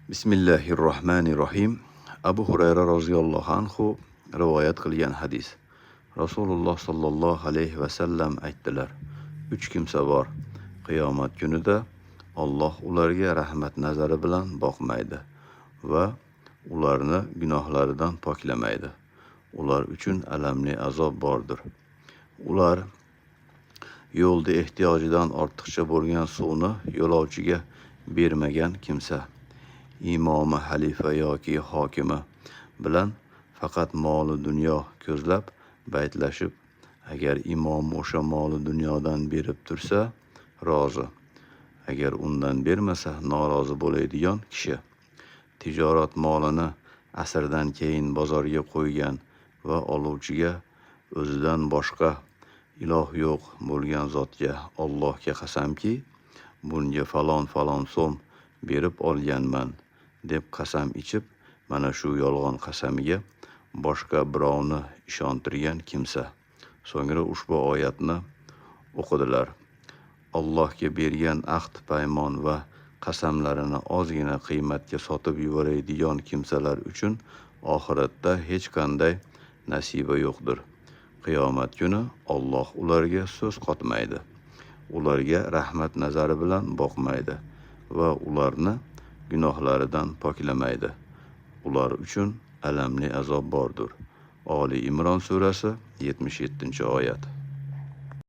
Bismillahirrohmanirrohim. Abu Hurayra roziyallohu anhu rivoyat qilgan hadis. Rasululloh sollallohu alayhi vasallam aytdilar: Uch kimsa bor, qiyomat kunida Alloh ularga rahmat nazari bilan boqmaydi va ularni gunohlaridan poklamaydi. Ular uchun alamli azob bordir. Ular: yo'lda ehtiyojidan ortiqcha bo'lgan suvni yo'lovchiga bermagan kimsa, imomi, xalifa yoki hokimi bilan faqat moli dunyo ko'zlab baytlashib, agar imom o'sha moli dunyodan berib tursa rozi, agar undan bermasa norozi bo'ladigan kishi, tijorat molini asrdan keyin bozorga qo'ygan va oluvchiga o'zidan boshqa iloh yo'q bo'lgan zotga, Allohga qasamki, bunga falon falon so'm berib olganman deb qasam ichib, mana shu yolg'on qasamiga boshqa birovni ishontirgan kimsa. So'ngra ushbu oyatni o'qidilar: Allohga bergan ahd paymon va qasamlarini ozgina qiymatga sotib yuboradigan kimsalar uchun oxiratda hech qanday nasiba yo'qdir. Qiyomat kuni Olloh ularga so'z qotmaydi, ularga rahmat nazari bilan boqmaydi va ularni gunohlaridan poklamaydi. Ular uchun alamli azob bordir. Oli Imron surasi, 77-oyat.